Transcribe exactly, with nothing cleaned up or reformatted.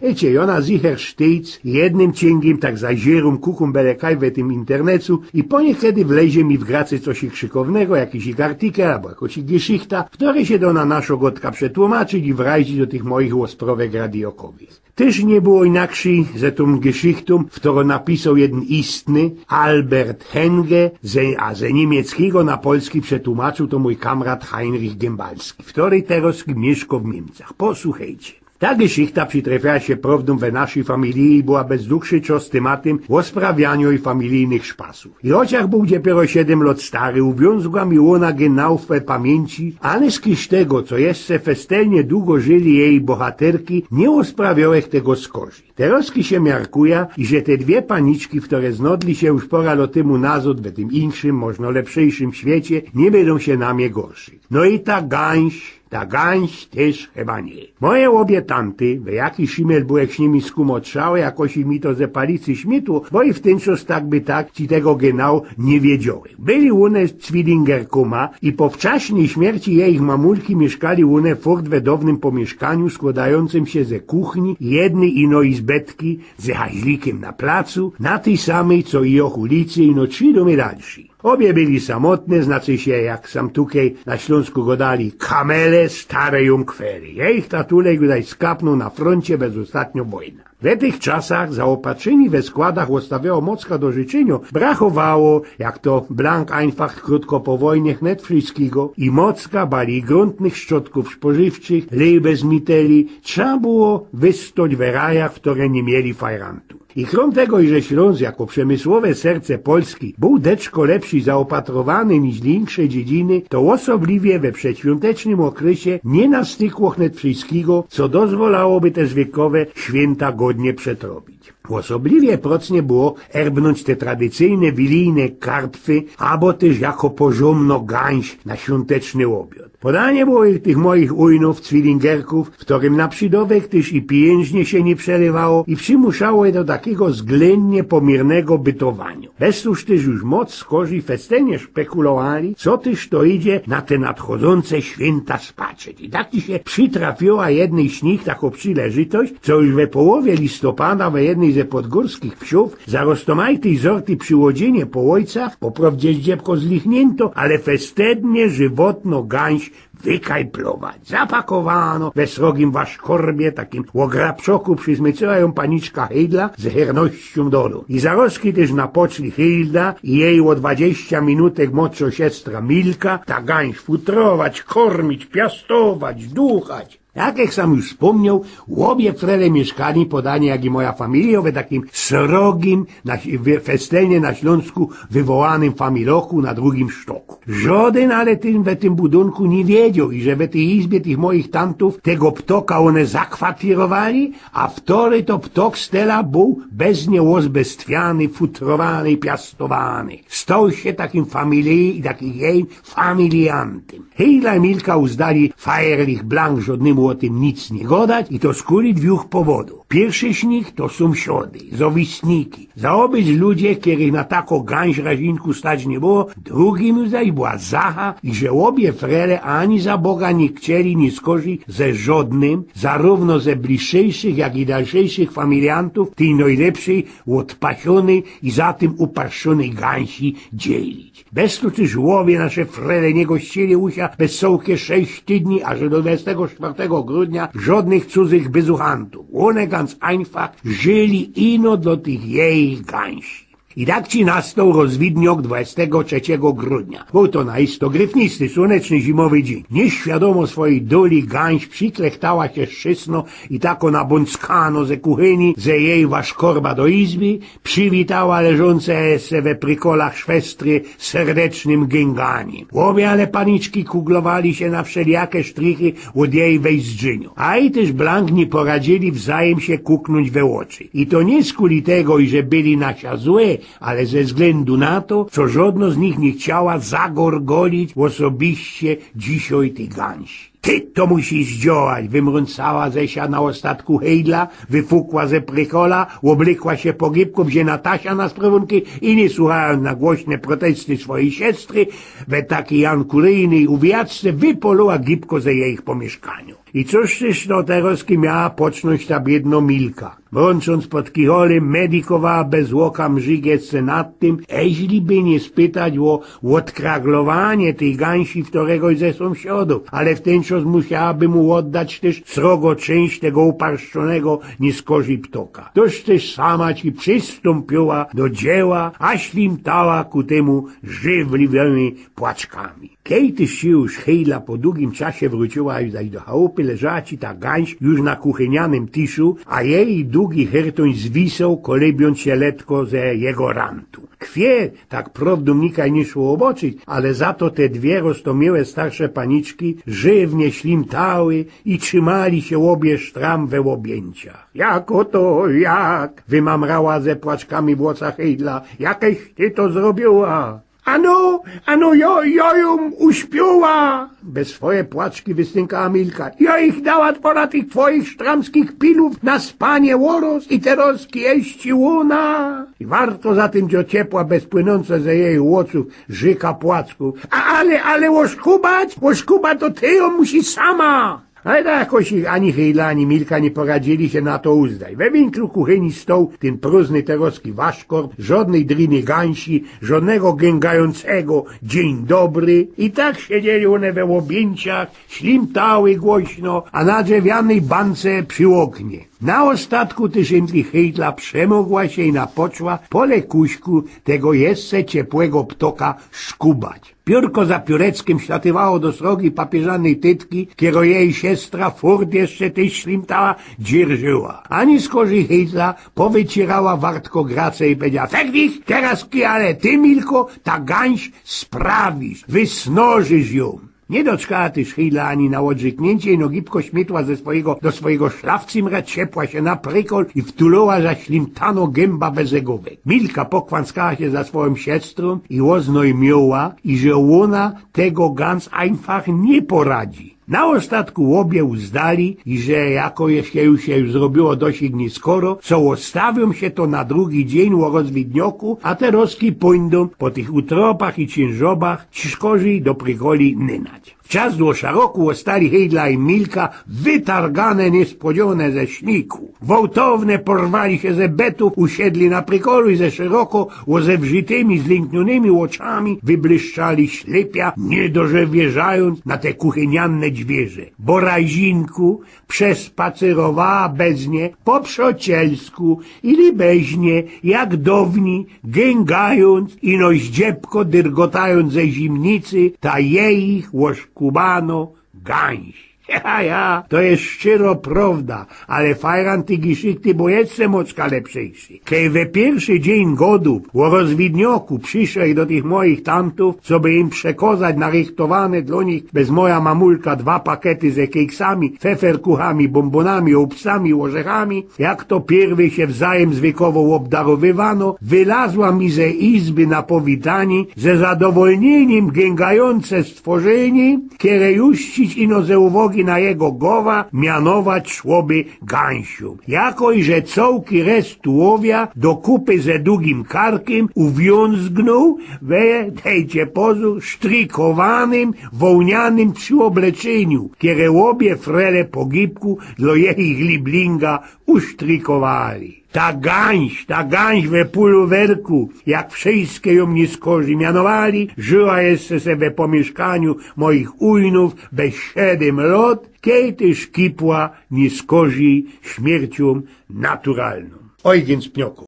Wiycie, jŏ na zicher sztejc jednym ciyngiym tak zaziyrōm, kukōm bele kaj we tym internecu i poniykedy wlezie mi w grace coś krzykownego, jakiś artikel abo jakŏś geszichta, w kerej sie dŏ na naszõ gŏdkã przetłumaczyć i wrajzić do tych moich ôsprŏwek radiokowych. Tyż niy było inakszyj ze tōm geszichtōm, w kerõ napisoł jedyn istny Albert Henge, ze, a ze niymieckigo na polski przetłumaczył to mōj kamrat Heinrich Gymbalski, kery terŏz miyszkŏ w Niymcach. Posuchejcie. Ta geszichta przitrefiyła sie prŏwdōm we naszyj familiji i była bez dugszy czas tymatym ôsprawianiŏ i familijnych szpasōw. I chociach bōł dopiyro siedym lŏt stary, uwiōnzła mi ôna genau we pamiyńci, ale z kisz tego, co jeszcze festelnie dugo żyli jeji bohaterki, niy ôsprawiołech tego skorzij. Terŏzki sie miarkujã, iże te dwie paniczki, kere znŏdli sie już pŏra lŏt tymu nazŏd we tym inkszym, możno lepszyjszym świecie, niy bydōm sie na mie gorszyć. No i ta gańś, ta gańś tyż chyba niy. Moje ôbie tanty, we jaki szimel byłech z nimi skōmotrzałe, jakoś mi to ze palicy śmiytło, bo i w tyn czas tak by tak ci tego genau niy wiedzioły. Byli ône cwilingerkōma i po wczaśnyj śmierci jeich mamulki miyszkali ône furt we downym pomiyszkaniu, skłŏdajōncym sie ze kuchni, jednyj ino izbetki, ze haźlikym na placu, na tyj samyj co i jŏ ulicy, ino trzi dōmy dalszyj. Ôbie byli samotne, znaczy sie, jak sam tukej na Ślōnsku gŏdali, kamele, stare jōnkwery. Jeich tatulek bodaj skapnōł na frōncie bez ôstatniŏ wojna. We tych czasach zaôpatrzyni we składach ôstawiało mocka do życzyniŏ, brachowało, jak to blank einfach krōtko po wojnie, wnet wszyskigo i mocka, bali grōntnych szczotków spożywczych, lejbezmiteli, trza było wystoć we rajach, w kere niy mieli fajrantu. I krōm tego, iże Ślōnsk jako przemysłowe serce Polski bōł deczko lepszyj zaôpatrowany niźli insze dziedziny, to ôsobliwie we przedświōntecznym ôkrysie niy nastykło wnet wszyskigo, co dozwolałoby te zwykowe świynta godnie przetrowić. Ôsobliwie procnie było erbnōńć te tradycyjne wilijne kartwy, abo tyż jako porzōmnŏ gańś na świōnteczny ôbiŏd. Podanie było ich, tych moich ujnōw, cwilingerkōw, w kerym na przidŏwek tyż i pijyńżnie sie niy przerywało i przimuszało je do takigo wzglyndnie pomiyrnego bytowaniŏ. Bez tōż tyż już moc skorzij festelnie szpekulowali, co tyż to idzie na te nadchodzące świynta spatrzeć. I tak ci sie przitrafiła jednyj z nich takŏ przileżytość, co już we połowie listopada we jednyj ze podgōrskich wsiōw, zaroztomajtyj zorty przi Łodzynie po ôjcach, po prŏwdzie ździebko zlichniynto, ale festelnie żywotno gańś wykajplować. Zapakowano we srogim waszkorbie, takim ôgrabczoku, przismyciyła jã paniczka Hejdla z hyrnościōm do dōm. I zarozki tyż napoczli Hilda i jeji ô dwadziścia minutek młodszŏ siostra Milka, ta gańś futrować, kormić, piastować, duchać. Jak ech sam już spōmnioł, ôbie frele miyszkali, podanie jak i moja familijŏ, we takim srogim, na, we, festelnie na Ślōnsku wywołanym familoku na drugim sztoku. Żŏdyn ale tym, we tym budōnku niy wiedzioł, iże we tyj izbie tych moich tantōw tego ptoka ône zakwatirowali, a wtory to ptok stela bōł bez nie ôzbestwiany, futrowany, piastowany. Stoł sie takim familiji i takim jeji familijantym. Hejdla i Milka uznali fajerlich blank żŏdnymu ô tym nic niy gŏdać i to skuli dwōch powodōw. Piyrszy z nich to sōmsiody, zŏwistniki. Zaobecnie ludzie, kerych na takõ gańś razinku stać niy było, drugim zaś była zacha, iże ôbie frele ani za Boga niy chcieli niy skorzij ze żŏdnym, zarōwno ze bliższyjszych, jak i dalszyjszych familijantōw tyj nojlepszyj, ôdpasiōnyj i za tym upaszczōnyj gańsi dzielić. Bez to tyż ôbie nasze frele niy gościli u sia bez cołkie sześć tydni, aż do dwudziestego czwartego grudnia żŏdnych cudzych bezuchantōw. Ône ganz einfach żyli ino do tych jeji gańsi. I tak ci nastoł rozwidniok dwudziestego trzeciego grudnia. Bōł to na isto gryfnisty, słōneczny, zimowy dziyń. Niyświadōmo swojij doli gańś prziklechtała sie szczytno i takŏ nabōnckano ze kuchyni, że jeji waszkorba do izby, Przywitała leżōnce se we prykolach szwestry serdecznym gynganiym. Ôbie ale paniczki kuglowali sie na wszelijake sztrichy ôd jeji wejzdrzynio. A i tyż blank niy poradzili wzajym sie kuknōńć we ôczy. I to niy skuli tego, iże byli na sia złe, ale ze wzglyndu na to, co żŏdnŏ z nich niy chciała zagorgolić ôsobiście dzisiej tyj gańsi. Ty to musisz zdziałać, wymrōncała ze sia na ôstatku Hejdla, wyfukła ze prykola, ôblykła sie po gibku, wziyna tasia na sprowōnki i niy suchajōnc na głośne protesty swojij siostry, we takij jankuryjnyj uwijaczce wypolała gibko ze jejich pomieszkaniŏ. I cōż tyż no terŏzki miała poczōńć ta biydno Milka? Mrōnczōnc pod kicholym, medikowała bez ôka mrzić jeszcze nad tym, eźli by niy spytać ô ôdkraglowanie tyj gynsi ftoregoś ze sōmsiadōw, ale w tyn czas musiałaby mu ôddać tyż srogo czynść tego uparszczonego niyskorzij ptoka. Tōż tyż sama ci przistōmpiła do dzieła, a ślimtała ku tymu żywliwymi płaczkami. Kej tyż sie już Hejdla po dugim czasie wrōciyła zaś do chałpy, leżała ci ta gynś już na kuchynianym tiszu, a jeji dugi hertōń zwisoł, kolybiōnc sie letko ze jego rantu. Kwie, tak prowdōm nikaj niy szło ôboczyć, ale za to te dwie roztōmiłe starsze paniczki żywnie ślimtały i trzimali sie ôbie sztram we ôbjyńciach. „Jako to, jak?” – wymamrała ze płaczkami w ôczach Hejdla. „Jakeś ty to zrobiła?” „Ano, ano, jo, jo jōm uśpiła!” – bez swoje płaczki wystynkała Milka. „Jo ich dała pora tych twojich sztramskich pilōw na spanie ôroz i terŏzki jeść i ôna.” I warto za tym dzio ciepła bez płynōnce ze jeji ôczōw rzyka płaczkōw. „A, ale, ale ôszkubać, ôszkubać to ty jōm musisz sama.” Ale tak jakoś ani Hejdla, ani Milka niy poradziyli sie na to uzdać. We winklu kuchyni stoł tyn prōżny terŏzki waszkorb, żodnyj driny gynsi, żodnego gyngajōncego „dziyń dobry”. I tak siedzieli ône we ôbjyńciach, ślimtały głośno, a na drzewianyj bance przi ôknie. Na ôstatku tyż ynli Hejdla przemogła sie i napoczła po lekuśku tego jeszcze ciepłego ptoka szkubać. Piōrko za piōreckym ślatywało do srogij papiyżanyj tytki, kerõ jeji siostra furt jeszcze tyż ślimtała, dzierżyła. A niyskorzij Hejdla powycierała wartko grace i powiedziała: „Fech dich, terŏzki ale ty, Milko, ta gynś sprawisz, wysnożysz jōm.” Niy doczkała tyż Hejdla ani na ôdrzykniyncie, ino gibko śmiytła ze swojigo, do swojigo szlafcymra, ciepła sie na prykol i wtuloła zaślimtano gymba we zegowek. Milka pokwanckała sie za swojōm siostrōm i ôznojmiyła, iże ôna tego ganz einfach niy poradzi. Na ôstatku ôbie uzdali, iże jako je sie już, sie już zrobiło dość niyskoro, co ôstawiōm sie to na drugi dziyń ô rozwidnioku, a terŏzki pōndōm po tych utropach i ciynżobach, ciynżkorzij do prykoli nynać. W czas do szaroku ôstali Hejdla i Milka wytargane niyspodziōne ze śniku. Gwałtownie porwali sie ze betōw, usiedli na prykolu i ze szeroko ôzewrzitymi, zlynkniōnymi ôczami wyblyszczali ślypia, niydowierzajōnc na te kuchyniane dźwiyrze. Bo rajzinku przespacyrowała bez nie po przocielsku i libeźnie, jak downij, gyngajōnc ino zdziebko dyrgotajōnc ze zimnicy ta jejich ôszkubano gynś. Ja, ja, to je szczyro prowda, ale fajran ty giszikty, bo jeszcze moczka lepszejszy. Kej we piyrszy dziyń godōw ô rozwidnioku prziszedł do tych mojich tantōw, coby im przekŏzać narychtowane dlō nich bez moja mamulka dwa pakety ze kejksami, feferkuchami, bōmbōnami, ôbstami, ôrzechami, jak to piyrwyj sie wzajym zwykowo ôbdarowywano, wylazła mi ze izby na powitanie ze zadowolniyniym gyngajōnce stworzynie, kere juszczyć ino ze uwogi na jego gowa mianować szłoby gynsiōm. Jako iże cołki rest tułowia do kupy ze dugim karkym uwiōnzgnōł we, dejcie pozōr, sztrikowanym, wołnianym przyobleczeniu, kere ôbie frele po gibku dlō jejich liblinga usztrikowali. Ta gynś, ta gynś we puluwerku, jak wszyjske jōm niyskorzij mianowali, żyła jeszcze se we pōmiyszkaniu mojich ujnōw bez siedym lŏt, kej tyż kipła niyskorzij śmierciōm naturalnōm. Ojgyn z Pniokōw.